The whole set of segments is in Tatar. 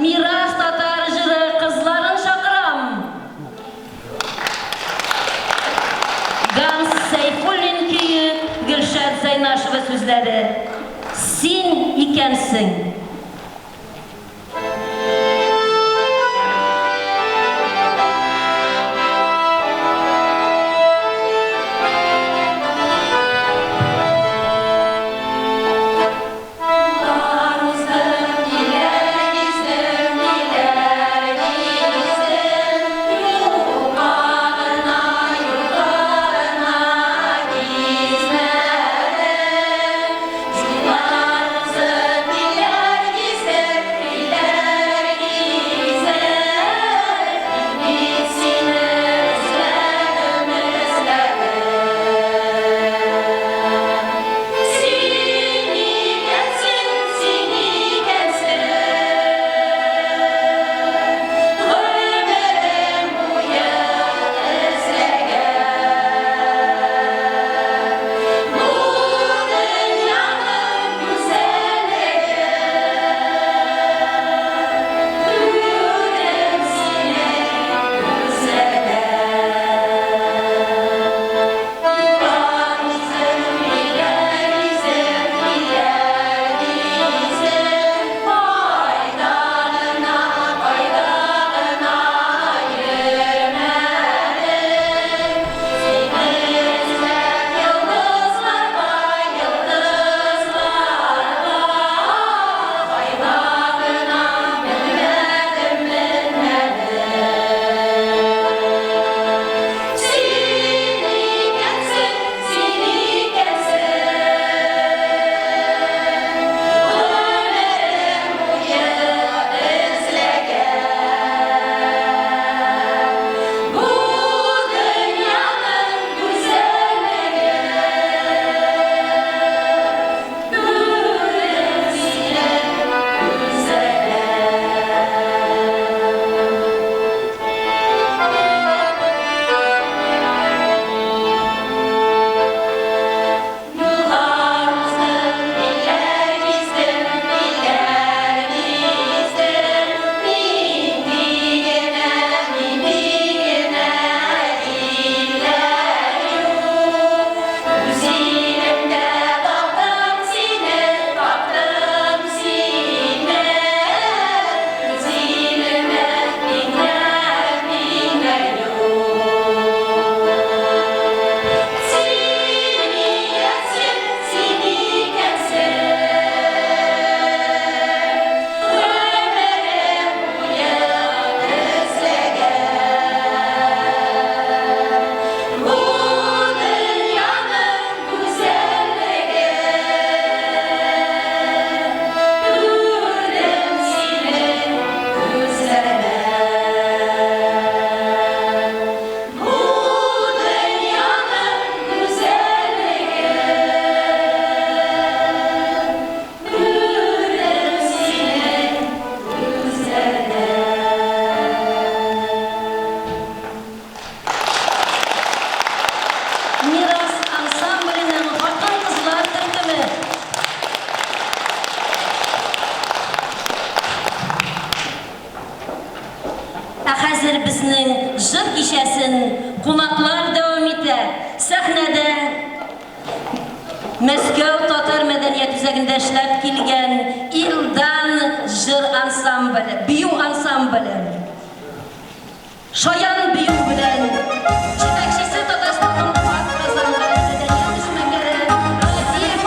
Мирас татар җыры кызларын чакырам. Ганс Сәйфуллин көе, Гөлшат Зәйнашева сүзләре. Син икәнсең. Мирас ансамбленең хатын-кызлар төркеме. Ә хәзер безнең җыр кичәсен кунаклар дәвам итә. Сәхнәдә Мәскәү татар мәдәният үзәгендә эшләп килгән Илдан җыр ансамбле, бию ансамбле. Шаян бию белән җитәкчесе Татарстанның атказанган мәдәният эшмәкәре Разиф Яваев.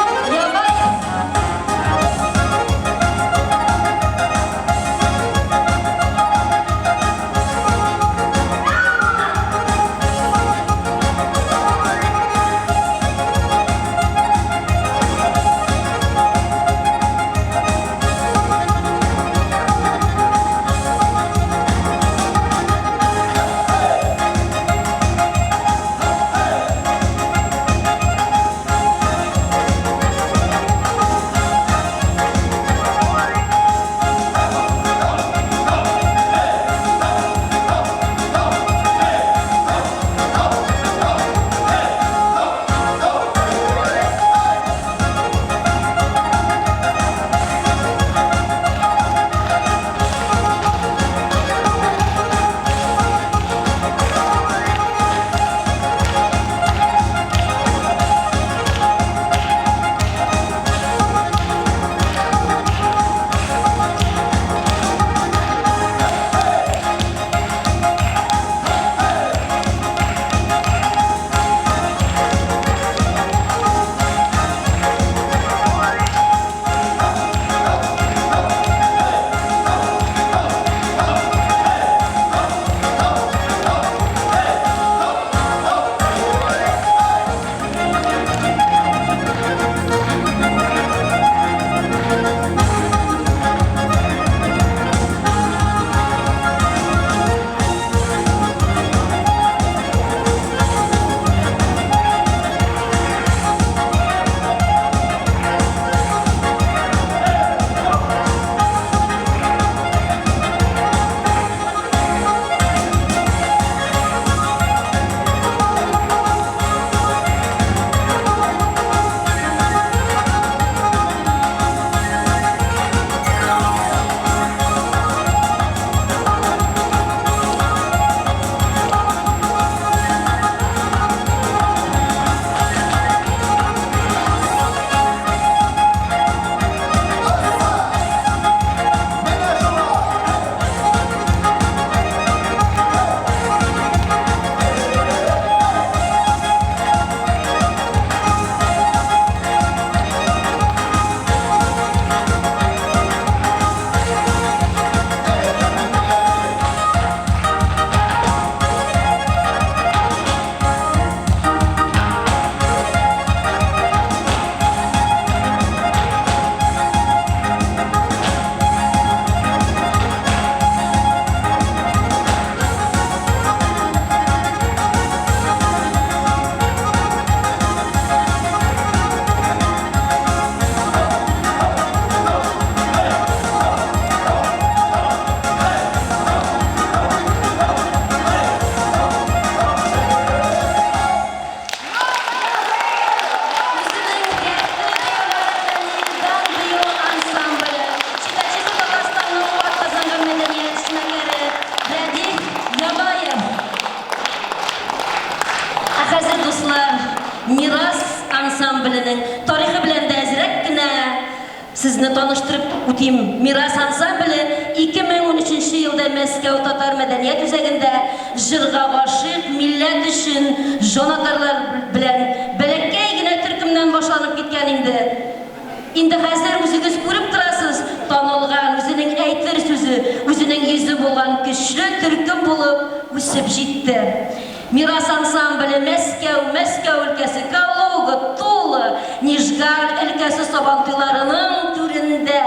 Сезне таныштырып үтим, Мирас ансамбле 2013 нче елда Мәскәү татар мәдәният үзәгендә җырга гашыйк милләт өчен җанатарлар белән бәләкәй генә төркемнән башланып киткән инде. Инде хәзер үзегез күреп торасыз, танылган, үзенең әйтер сүзе, үзенең йөзе булган көчле төркем булып үсеп җитте. Мирас ансамбле Мәскәү, Мәскәү өлкәсе, Калуга, Тула, Нижгар өлкәсе Сабантуйларының түрендә,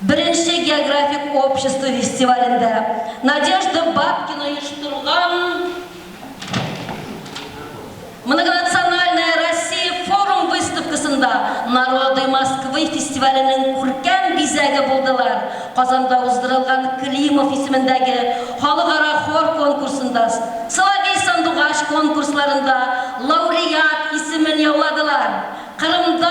Беренче географик общество фестивалендә Надежда Бабкина оештырган Многонациональная Россия форум-выставкасында Народы Москвы фестиваленең күркәм бизәге булдылар, Казанда уздырылган Климов исемендәге халыкара хор конкурсында, Соловей сандугач конкурсларында лауреат исемен яуладылар, Кырымда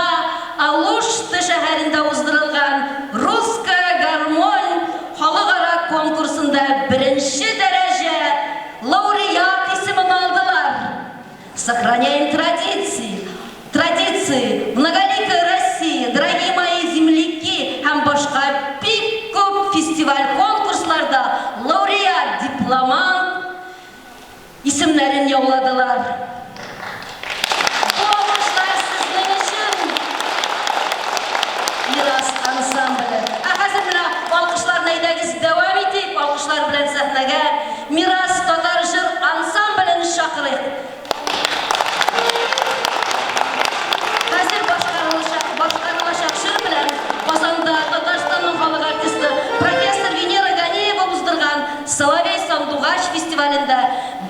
Алушта шәһәрендә уздырылган Русская гармонь халыкара конкурсында беренче дәрәҗә лауреат исемен алдылар. Сохраняем традиции, традиции, многоликая Россия, дорогие мои земляки һәм башка бик күп фестиваль-конкурсларда лауреат, дипломант исемнәрен яуладылар. Бу алкышлар сезнең өчен, Мирас ансамбле. Ә хәзер менә алкышларны әйдәгез дәвам итик, алкышлар белән сәхнәгә Мирас татар җыр ансамблен чакырыйк. Хәзер башкарылачак, башкарылачак җыр белән Казанда Татарстанның халык артисты, профессор Венера Ганиева уздырган Соловей сандугач фестивалендә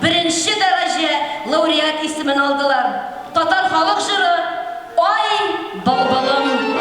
беренче дәрәҗә лауреат исемен алдылар. Татар халык җыры Ай, былбылым!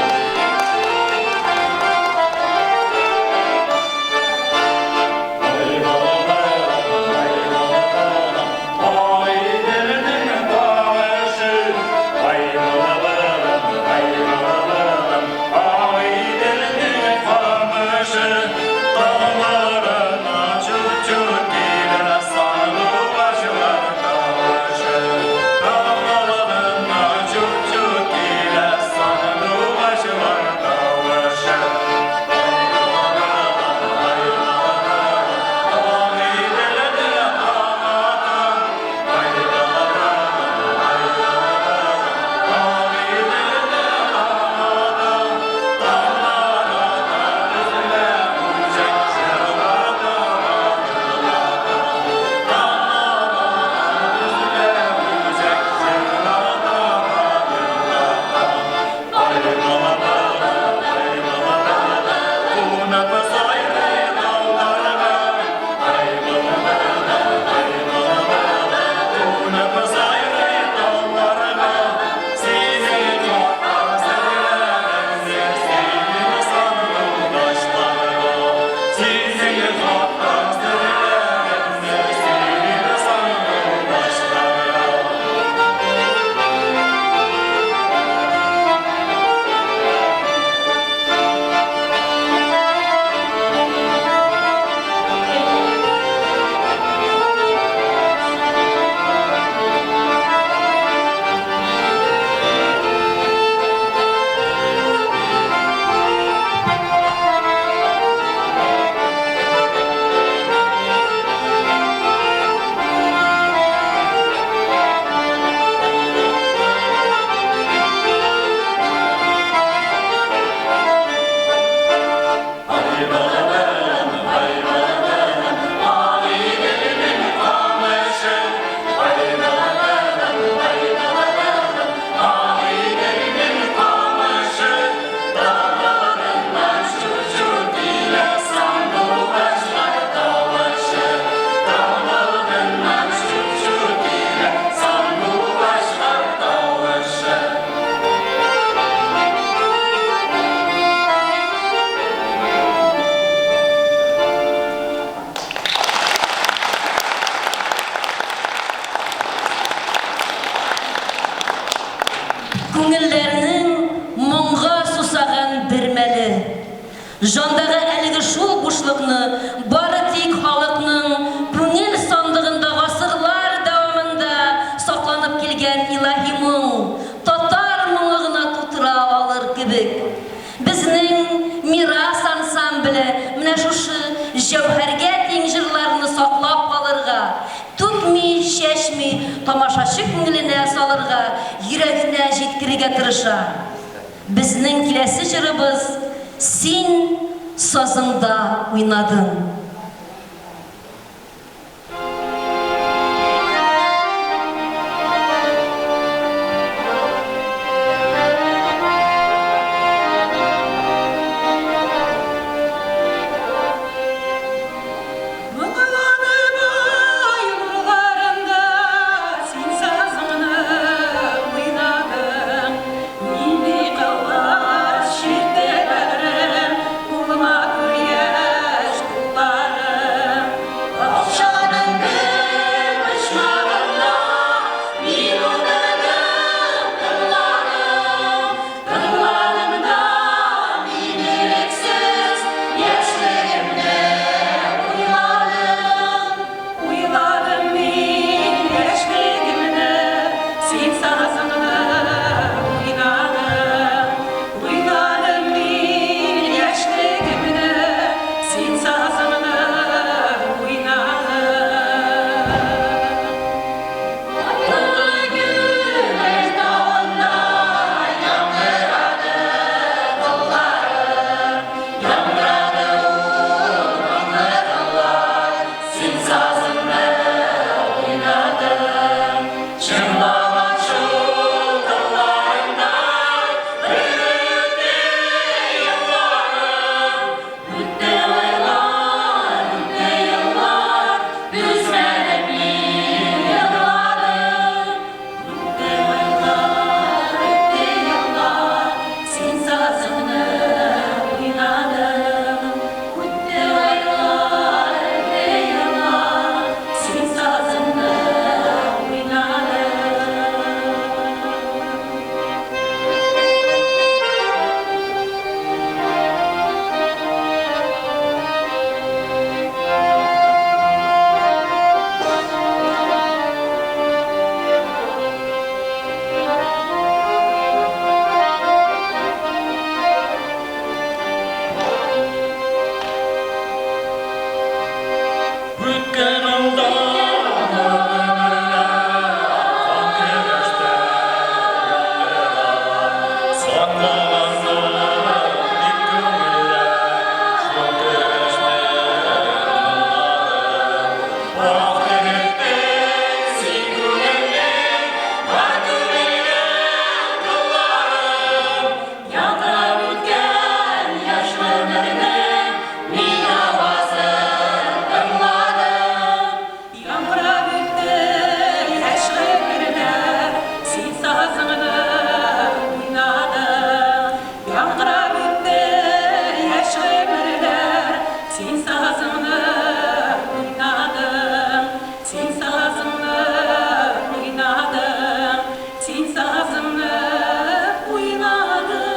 Күңелләрнең моңга сусаган бер мәле. Җандагы әлеге шул бушлыкны бары тик халыкның күңел сандыгында гасырлар дәвамында сакланып килгән илаһи моң, татар моңы гына тутыра алыр кебек. Мирас ансамбле менә шушы җәүһәргә тиң җырларны саклап калырга, түкми-чәчми тамашачы күңеленә салырга, йөрәгенә җиткерергә тырыша. Безнең киләсе җырыбыз Син сазыңда уйнадың. Моңланып ай нурларында син сазыңны уйнадың. Нинди кыллар чиртте бәгърем, ул матур яшь кулларың. Бакчаның бер почмагында мин утырдым, тыңладым. Тыңладым да мин ирексез яшьлегемне уйладым. Уйладым мин яшьлегемне, син сазыңны уйнадың. Уйладым мин яшьлегемне, син сазыңны уйнадың. Айлы Гүләш тавында яңгырады кылларым, яңгырады ул моңлы кыллар, син сазыңны уйнадың. Чыңлаган шул кылларыңда бер үтте елларым, үтте айлар, үтте еллар, түзмәдем мин, еладым. Үтте айлар, үтте еллар, син сазыңны уйнадың. Үтте айлар, үтте еллар, син сазыңны уйнадың. Үткән алдан гомерләр, хан көрәштә яңгырап, саклаганнар бик күңелләр шул көрәшнең моңнарын. Ак егеттең син күңелнең бар түгелгән кылларын, Яңгырап үткән яшь гомернең мин авазын тыңладым. Яңгырап үтте яшь гомерләр, син сазыңны уйнадың. Яңгырап үтте яшь гомерләр, син сазыңны уйнадың. Син сазыңны уйнадың, син сазыңны уйнадың.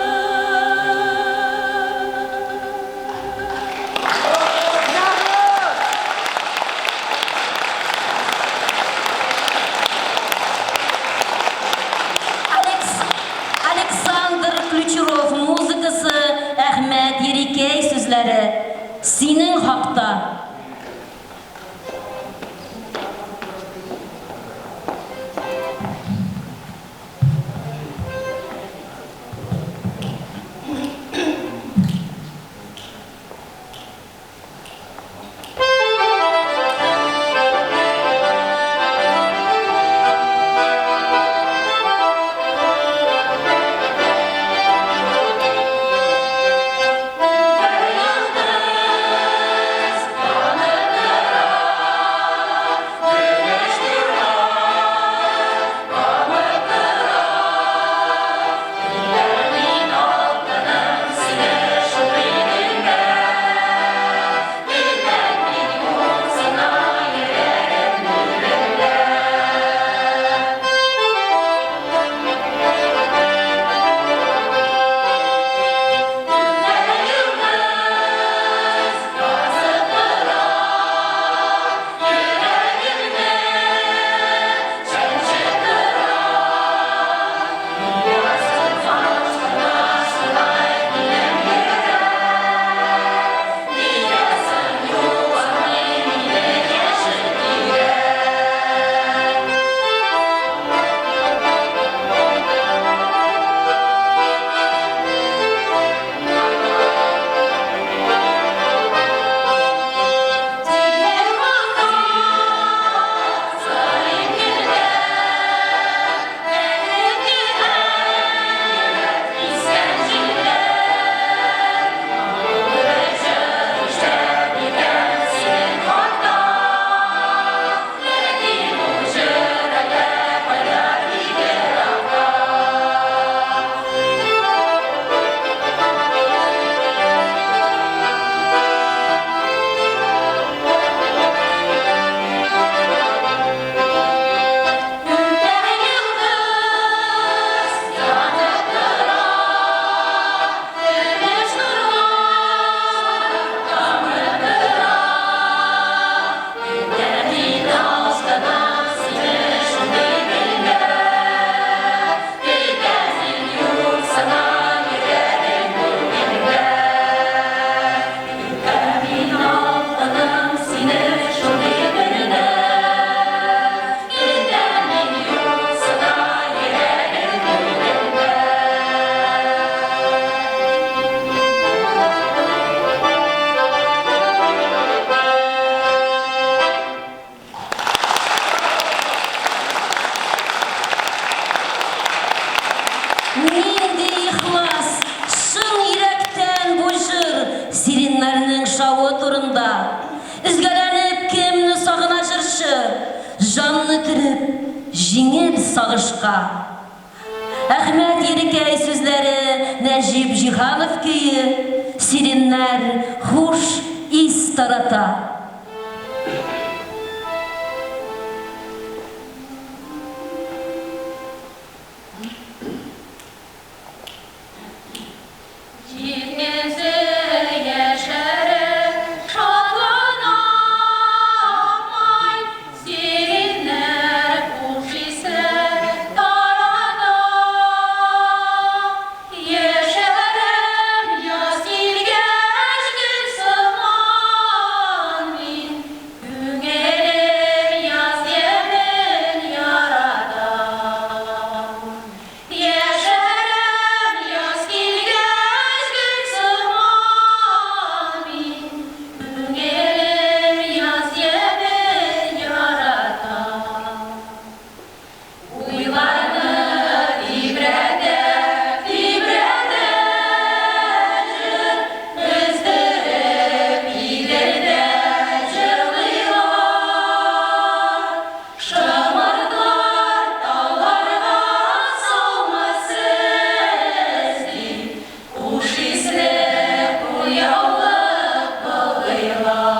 Алекс, Александр Ключеров музыкасы, Әхмәт Ерикәй сүзләре. Синең хакта. Бер йолдыз монда? Өзгәләнеп кемне сагына җырчы? Җанны төреп, җиңел сагышка. Әхмәт Ерикәй сүзләре, Нәҗип Җиһанов көе, Сиреннәр хуш ис тарата. Җир йөзе яшәреп шатлана, май сиреннәр хуш исе тарата. Яшәрем яз килгәч гөл сыман мин, күңелем яз ямен ярата. Яшәрем яз килгәч гөл сыман мин, күңелем яз ямен ярата. Уйларны тибрәтә, тибрәтә җыр, өздереп Иделдә җырлыйлар. Шомыртлар тауларга саумы сез дип, хуш исле кулъяулык болгыйлар.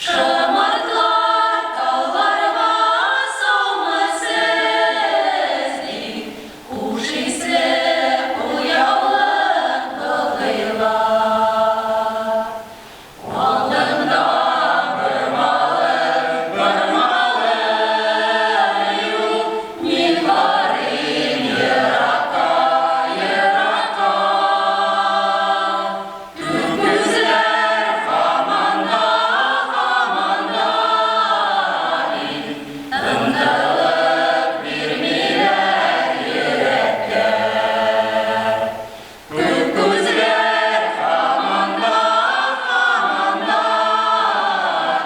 Шомыртлар тауларга саумы сез дип, хуш исле кулъяулык болгыйлар. Алдымда бормалы юл, мин карыйм еракка, еракка. Күк күзләр һаман да, һаман да бит, тынгылык бирмиләр йөрәккә. Күк күзләр һаман да, һаман да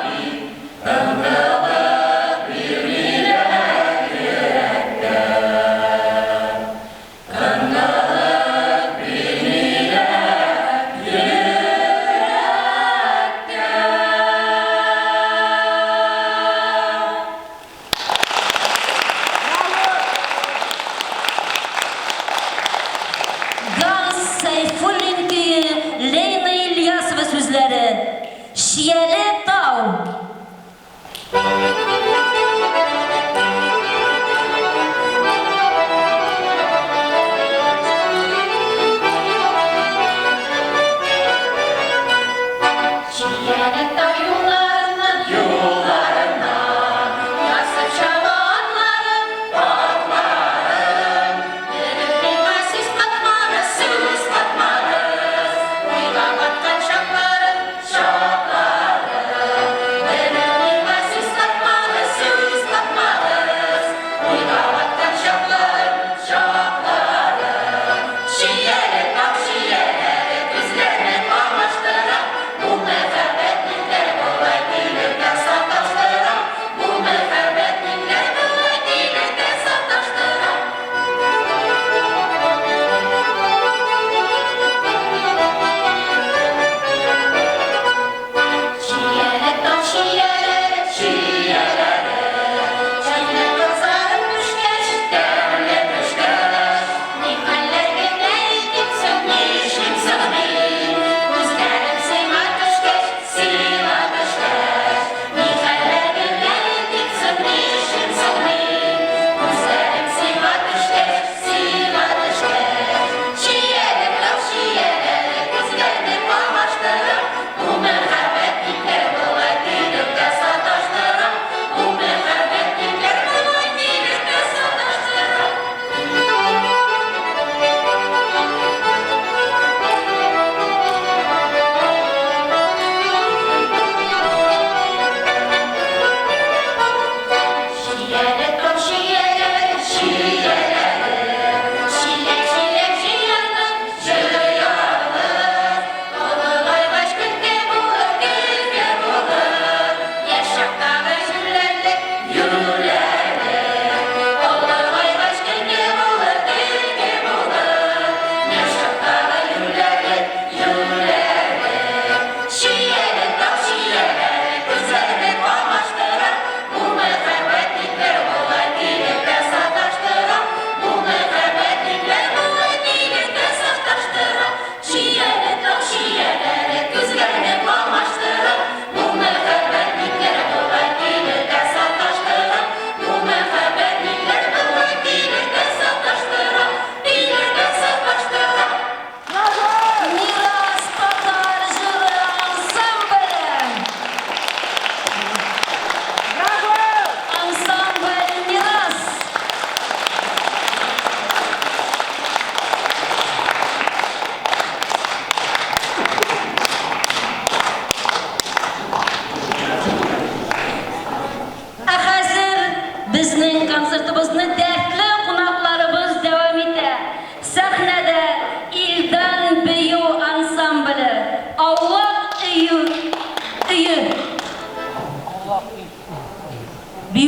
бит, тынгылык бирмиләр йөрәккә. Тынгылык бирмиләр йөрәккә. Ганс Сәйфуллин көе, Лейна Ильясова сүзләре. Чияле тау. Чияле тау юлларыннан, юлларыннан, ярсып чаба атларым, атларым. Белеп миңа сүз катмагыз, сүз катмагыз, уйга баткан чакларым, чакларым.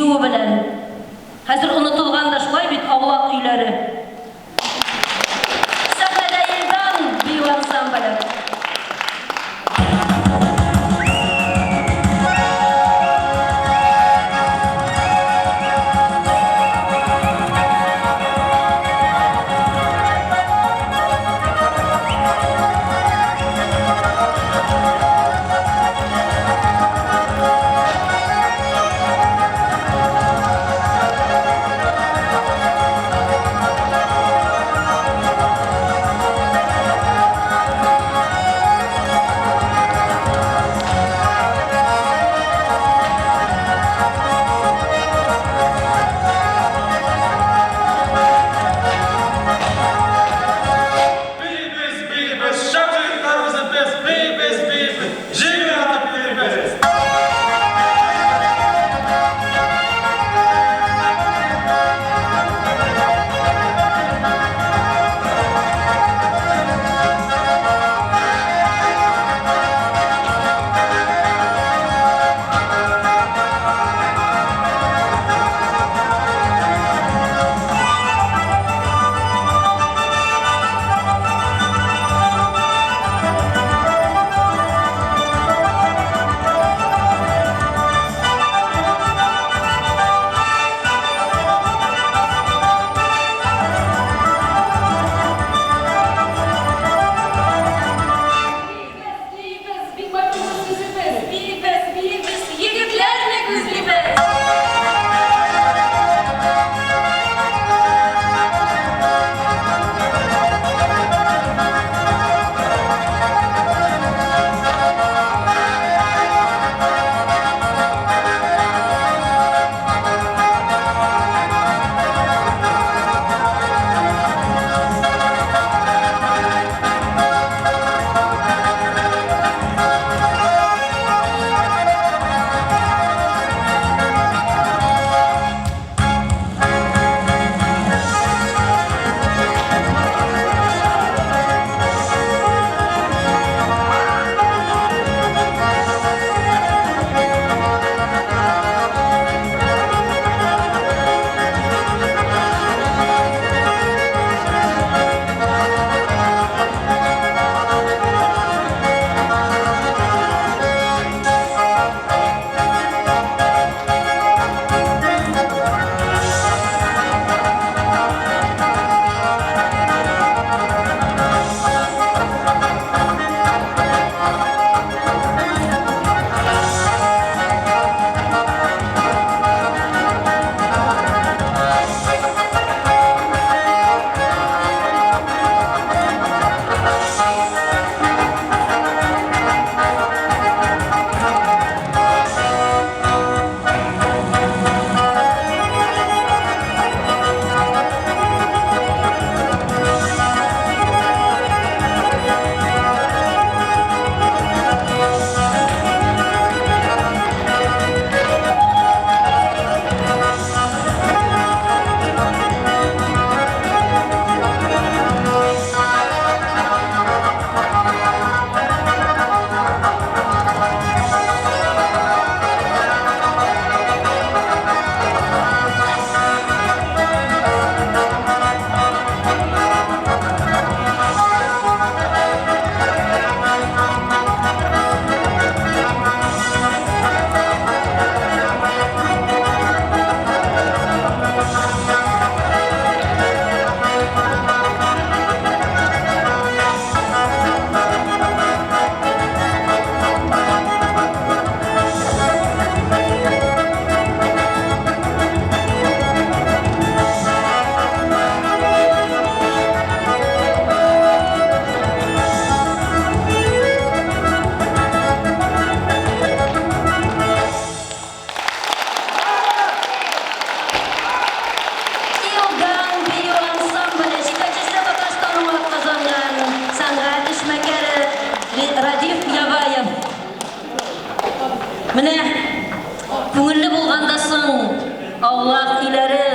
Биюе белән. Хәзер онытылган да шулай бит аулак өйләре. Сәхнәдә Илдан бию ансамбле. Биибез, биибез, шәп җегетләр үзебез, биибез, биибез, җиңел атып йөрибез. Биибез, биибез, бик матур сүзебез. Биибез, биибез, егетләрне күзлибез. Илдан бию ансамбле җитәкчесе Татарстанның атказанган сәнгать эшмәкәре Радиф Яваев. Менә күңелле булганда соң аулак өйләре.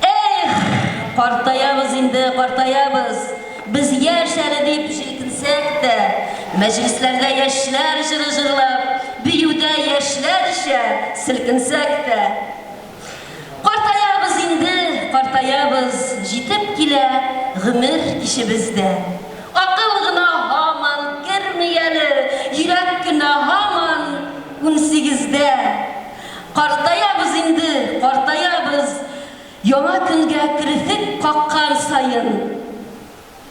Эх, картаябыз инде, картаябыз. Без яшь әле дип җилкенсәк тә, мәҗлесләрдә яшьләр җыры җырлап, Биюдә яшьләрчә селкенсәк тә. Картаябыз инде, картаябыз, Җитеп килә гомер кичебез дә. Акыл гына һаман керми әле, Йөрәк кенә һаман унсигездә. Картаябыз инде, картаябыз, Яңа көнгә керфек каккан саен.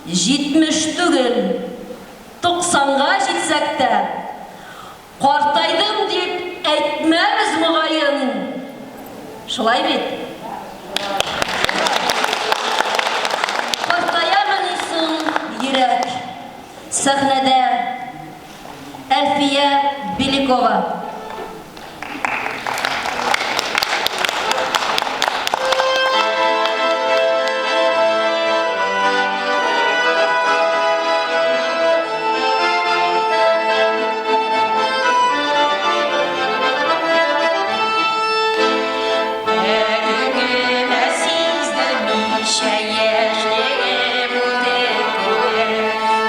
70 түгел, туксанга җитсәк тә, Картайдым дип әйтмәбез, мөгаен. Шулай бит? Картаямыни соң йөрәк? Сәхнәдә Әлфия Белякова. Әле сиздермичә яшьлегем үтеп китә,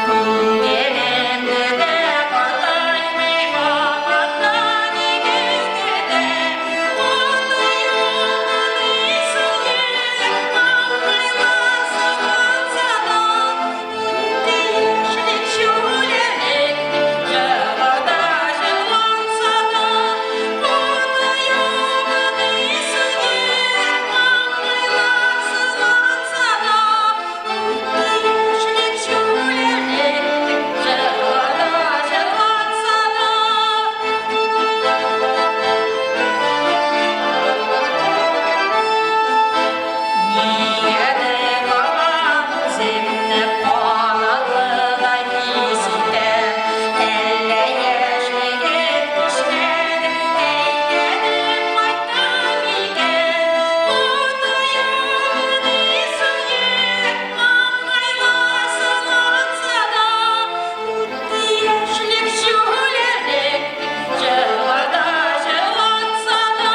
Күңелемне дә картаймый вакытта нигез көтә. Картаюмыни соң йөрәк, маңгайлар сызланса да, Үтте яшьлек шүрлек, җырларда җырланса да. Картаюмыни соң йөрәк, маңгайлар сызланса да, Үтте яшьлек шүрлек, җырларда җырланса да. Нигәдер һаман үземне канатлыдай хис итәм, Әллә яшьлегем кичкән, әйләнеп кайттым икән. Картаюмыни соң йөрәк, маңгайлар сызланса да, Үтте яшьлек шүрлек, җырларда җырланса да.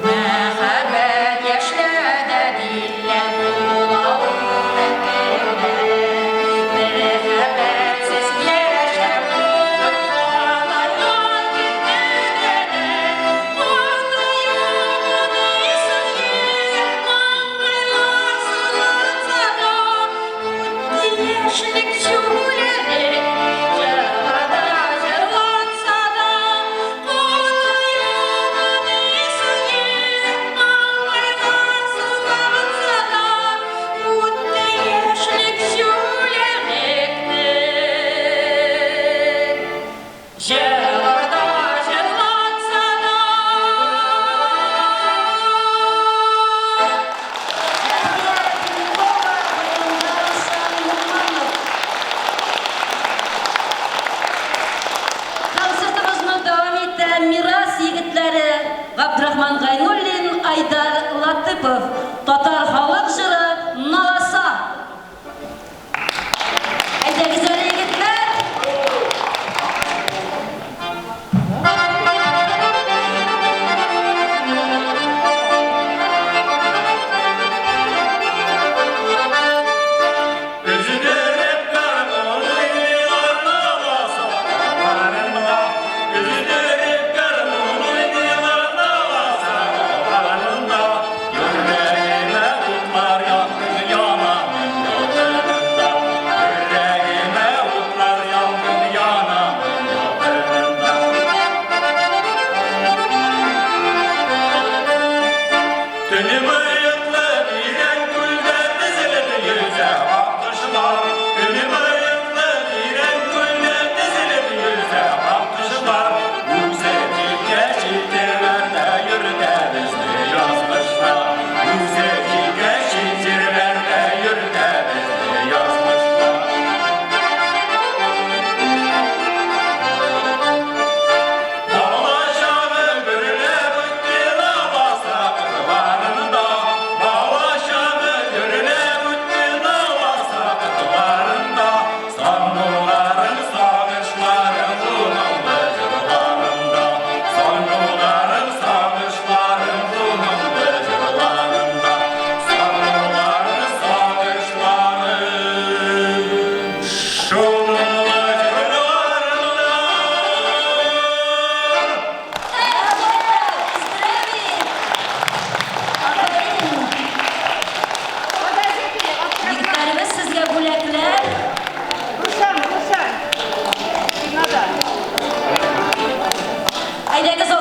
Мәхәббәт яшьләрдә дилләр була ул мәңгегә. Мәхәббәтсез яшәп булмый картайган көнгә дә. Картаюмыни соң йөрәк, маңгайлар сызланса да, Үтте яшьлек шүрлек, җырларда җырланса да. Картаюмыни соң йөрәк, маңгайлар сызланса да, Үтте яшьлек шүрлекнең, Җырларда җырланса да. Әлфия Белякова, баянда Рушан Ногманов. Концертыбызны дәвам итә Мирас егетләре Габдрахман Гайнуллин, Айдар Латыпов. Татар халык җыры Наласа. Әйдәгез әле, егетләр! Üzülürüm garmonuyla nalasa olanında. Üzülürüm garmonuyla nalasa olanında. Yüreğime Әйдәгез.